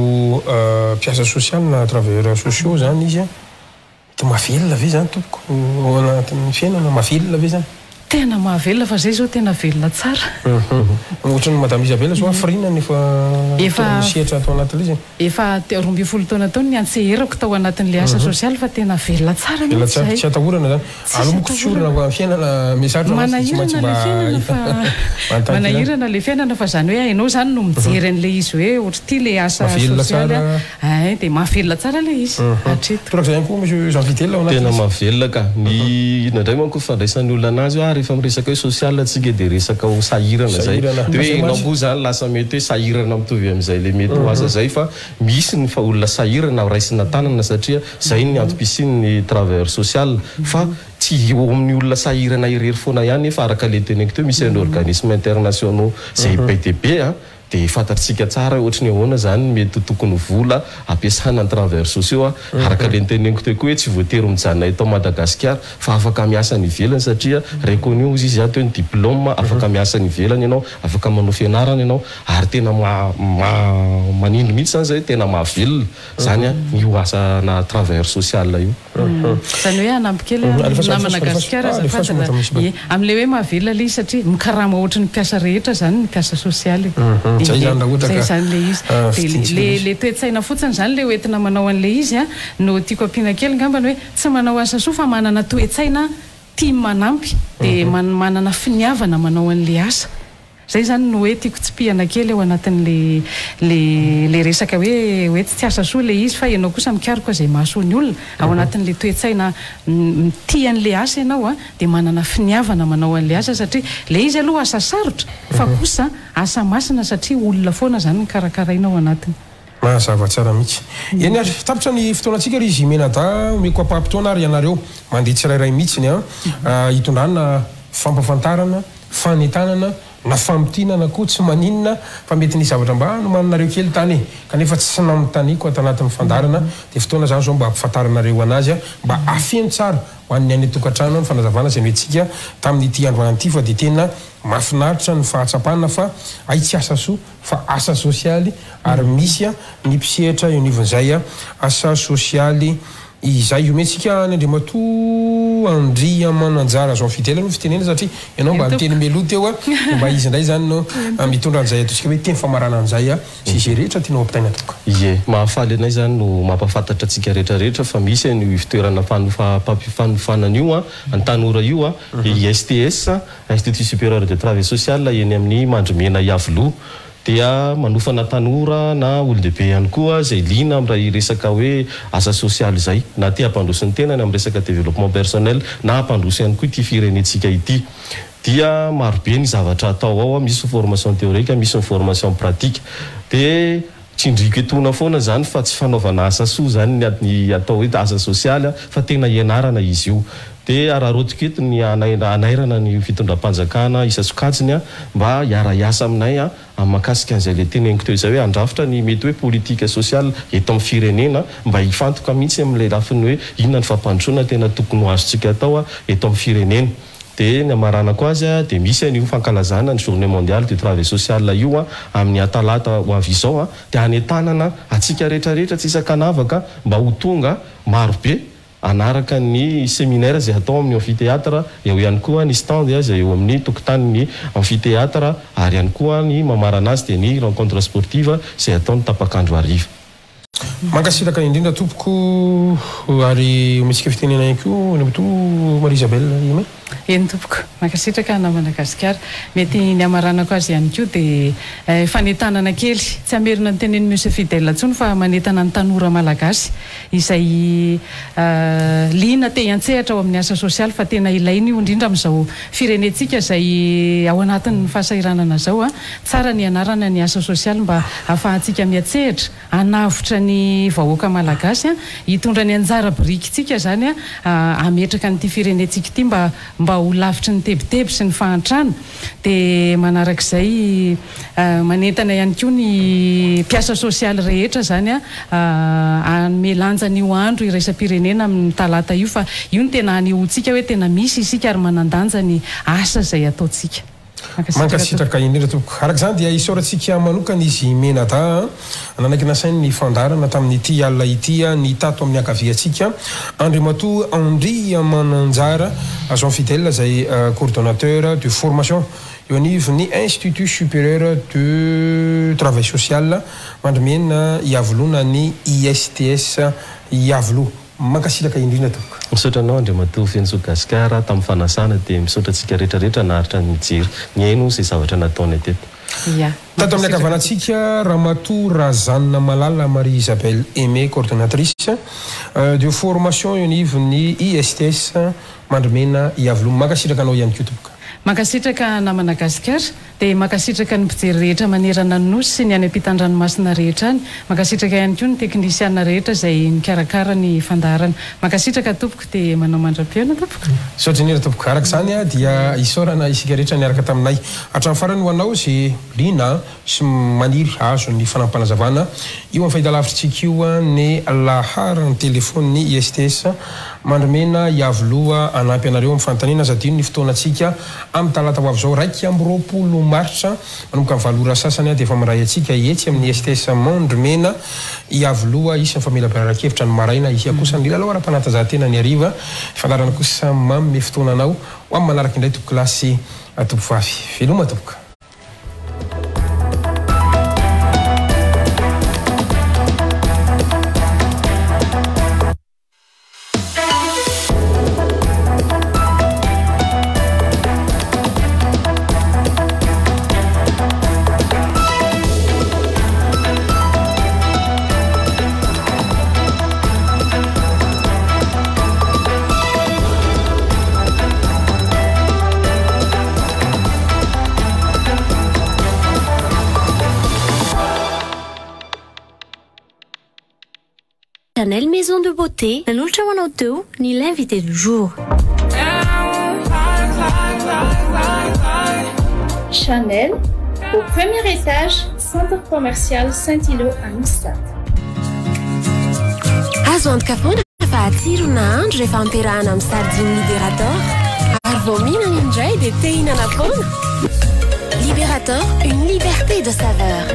mpiasa sosialy na travailleurs sociaux izany izy an. Mety mahavelona ve izany tompoko ao anatin'ny fiainana? Mahavelona ve izany? Tena mahavelona fa zay zao tena velona tsara. Ohatran'ny Madame Isabelle zao hafiriana no efa Efa tonga misehatra ato anatin'ilay izy e? Efa 12 taona teo no niantseherako tao anatin'ilay asa sosialy fa tena velona tsara Velona mihitsy tsara, zahay. tsy atahorana zany. Tsisy Aleo moko tsy atahorana. orana fa fiainana miha-sarotra mantsy dia tsy maintsy Manahirana mba ilay fiainana fa manontany tena. manahirana ilay fiainana fa zany hoe ianao zany no mijery an'ilay izy hoe ohatr'ity ilay asa Mahavelona sosialy tsara. Ein, dia mahavelona tsara ilay izy hatreto. Torak'izay ihany koa Monsieur Jean Fidèle ao Tena anatin'izy. mahavelona ka. Ny inona indray manko ny fandraisan'ny olona anazy hoe ah rehefa miresaka hoe social tsika dia resaka ho sahirana zay. Sahirana. Dia hoe Zay enao mantsy. koa zany lasa mety hoe sahirana mitovy amin'izay le mety ho asa zay fa misy ny fa olona sahirana raisina tanana satria zay ny antom-pisian'ny travailleur social fa tsy eo amin'ny olona sahirana irery foana ihany nefa araka le teneniko teo misy an'ireo organismes internationaux zay be dia be an. Dia fantatr'tsika tsara hoe ohatry ny ahoana izany ny mety ho tokony ho vola ampiasana ny travailleurs sociaux a! Araka ilay noteneniko teo koa hoe tsy voatery mijanona eto Madagasikara fa afaka miasa any ivelany satria reconnu hozy izy ato hoe ny diplôme afaka miasa any ivelany ianao, afaka manao fianarana ianao ary tena maha manindry mihitsy izany izay hoe tena mahavelona izany io asa-na travailleur social io. Izany hoe hanampy kely aho namana Gasikara azafady raha ie, amin'ilay hoe mahavelona ilay izy satria mikarama ohatry ny mpiasa rehetra izany ny mpiasa sosialy e. Zay izany raha ohatra Zay ka izany ilay izy. Dia fidintsika le ilay izy. le toe-tsaina fotsiny izany ilay hoentina manao an'ilay izy an, no tiako ampiana kely ngambany hoe tsy manao asa soa fa manana toe-tsaina tia manampy dia manana finiavana manao an'ilay asa. Zay zany no hoe tiako tsipihana kely ao anatin'le le le resaka hoe hoe tsy asa soa le izy fa ianao kosa mikaroka izay mahasoa ny olona, ao anatin'le toe-tsaina mitia an'le asa ianao a, dia manana finiavana manao an'le asa satria le izy aloha asa sarotra fa kosa asa masina satria olona foana zany no karakaraina ao anatiny. Mazava tsara mihitsy. Eny ary, tapitra ny fotoanantsika ry Zimenada, omeko ampaham-potoana ary ianareo mandeha tsirairay mihitsy an, hitondrana fampafantarana, fanentanana na famintinana koa tsy maninona fa mety nisy zavatra mba nomaninareo kely tany e! Kanefa tsy nanontaniako ato anatin'ny fandaharana dia fotoana izany izao mba hampifantaranareo anazy mba hafeno tsara ho an'ny any an-tokantrano ny fanazavana izay noentsika tamin'ity androany ity fa dia tena mahafinaritra ny fahatsapana fa hay tsy asa soa fa asa sosialy ary misy ny mpisehatra eo anivon'izay asa sosialy izay. Omentsika an'i Andriamatoa Andriamananjara Jean Fidèle aloha ny fitenenana satria ianao mba niteny mialoha teo dia mba izy indray izany no mitondra an'izay ataontsika hoe teny famaranana izay sy izay rehetra tianao hampitaina tompoko. Ie, mahafaly anay izany no mampahafantatra antsika rehetra rehetra fa misy an'io ivotoerana fampifanofanana io an, tanora io, ISTS, Institut Supérieur de Travail Social, eny amin'ny Mandrimena Iavoloha. Dia manofana tanora na olon-dehibe ihany koa izay liana amin'ilay resaka hoe asa sosialy izay, na te hampandroso ny tenany amin'ny resaka développement personnel na hampandroso ihany koa ity firenentsika ity. Dia marobe ny zavatra atao ao, misy ny formation théorique, misy ny formation pratique. Dia tsindriako etoana foana izany fa tsy fanaovana asa soa izany ny atao hoe asa sosialy fa tena ianarana izy io. Dia araraotiko eto ny hanairana ny fitondram-panjakana isan-tsokajiny mba hiara-hiasa aminay amin'ny mahakasika an'izay ilay teneniko teo izay hoe handrafitra ny mety hoe politique sociale eto amin'ny firenena mba hifantoka mihitsy amin'ilay lafiny hoe inona ny fampandrosoana tena tokony ho azontsika atao eto amin'ny firenena. Dia ny hamaranako azy dia misy an'io fankalazana ny journée mondiale du travail social io amin'ny talata ho avy izao dia hanentanana antsika rehetra rehetra tsy isan-kanavaka mba ho tonga marobe hanaraka ny séminaire izay hatao amin'ny amphithéâtre, eo ihany koa ny stand izay eo amin'ny tokotanin'ny amphithéâtre ary ihany koa ny mamarana azy dia ny rencontre sportive izay hatao ny tapak'andro hariva. Mankasitraka indrindra tompoko ary omentsika fitenenana ihany koa Andriamatoa Marie Isabelle Aimée. Eny tompoko, mankasitraka anao Madagasikara. Mety ny hamaranako azy ihany koa dia fanentanana kely, tsy hamerina ny tenenin'i Monsieur Fidèle intsony fa manentana ny tanora malagasy izay liana te hiantsehatra ao amin'ny asa sosialy fa tena ilaina io indrindra amin'izao firenentsika izay ao anatin'ny fahasahiranana izao. Tsara ny hianarana ny asa sosialy mba hahafahantsika miantsehatra hanavotra ny vahoaka malagasy, hitondra ny anjara birikintsika izany hametraka an'ity firenentsika ity mba mba ho lavitry ny tebiteby sy ny fahantrana. Dia manarak'izay manentana ihany koa ny mpiasa sosialy rehetra izany hanome lanja an'io andro iraisam-pirenena amin'ny talata io fa io no tena hanehoantsika hoe tena misy isika ary manan-danja ny asa izay ataontsika. Mankasitraka indrindra tompoko. Araka izany dia isaorantsika manokana izy mianadahy nanaiky nasainy ny fandaharana tamin'ity alina ity ny tato amin'ny ankaviantsika Andriamatoa Andriamananjara Jean Fidèle izay coordonnateur de formation eo anivon'ny Institut Supérieur de Travail Social Mandrimena Iavoloha na ny ISTS Iavoloha. Mankasitraka indrindra tompoko. Misaotra anao Andriamatoa Fenosoa Gasikara tamin'ny fanasana dia misaotra antsika rehetra rehetra naharitra nijery nihaino izay zavatra nataonay teto. Ia. Tato amin'ny ankavanantsika Ramatoa Razanina Malala Marie Isabelle Aimée coordonnatrice de formation eo anivon'ny ISTS Mandrimena Iavoloha. Mankasitraka anao ihany koa tompoko. Mankasitraka namana Gasikara. Dia mankasitraka ny mpijery rehetra manerana ny Nosy sy ny any ampitan-dranomasina rehetra any. Mankasitraka ihany koa ny teknisiana rehetra izay nikarakara ny fandaharana. Mankasitraka tompoko dia manao mandra-pihaona tompoko. Misaotra indrindra tompoko. Araka izany dia isaorana isika rehetra niaraka taminay hatramin'ny farany ho anao izay liana sy maniry hahazo ny fanampim-panazavana io amin'ny fahitalavitritsika io ny laharan-telefaonin'ny ISTS Mandrimena Iavoloha hanampy anareo amin'ny fanontaniana. Aza adino ny fotoanantsika Amin'ny talata ho avy izao, 21 martsa, manomboka amin'ny 8 ora sasany dia efa miray antsika etsy amin'ny STS Mandrimena Iavoloha. Hisy ny famelabelaran-kevitra ny maraina, hisy kosa ny lalao ara-panatanjahantena ny hariva. Ny fandaharana kosa manome fotoana anao ho amin'ny manaraka indray tompokolahy sy tompovavy. Veloma tompoko. Chanel Maison de Beauté nanolotra ho anao teo ny l'invité du jour. Chanel, au premier étage, centre commercial Saint-Ilot à Anosizato. Azo antoka foana fa hatsiro ny nahandro rehefa ampiarahana amin'ny sardine Liberator. Ary vao mihinana indray dia te hihinana foana. Liberator, une liberté de saveur.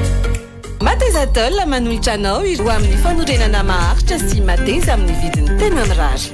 Mateza Tôle manolotra anao ireo amin'ny fanorenana maharitra sy mateza amin'ny vidiny tena mirary.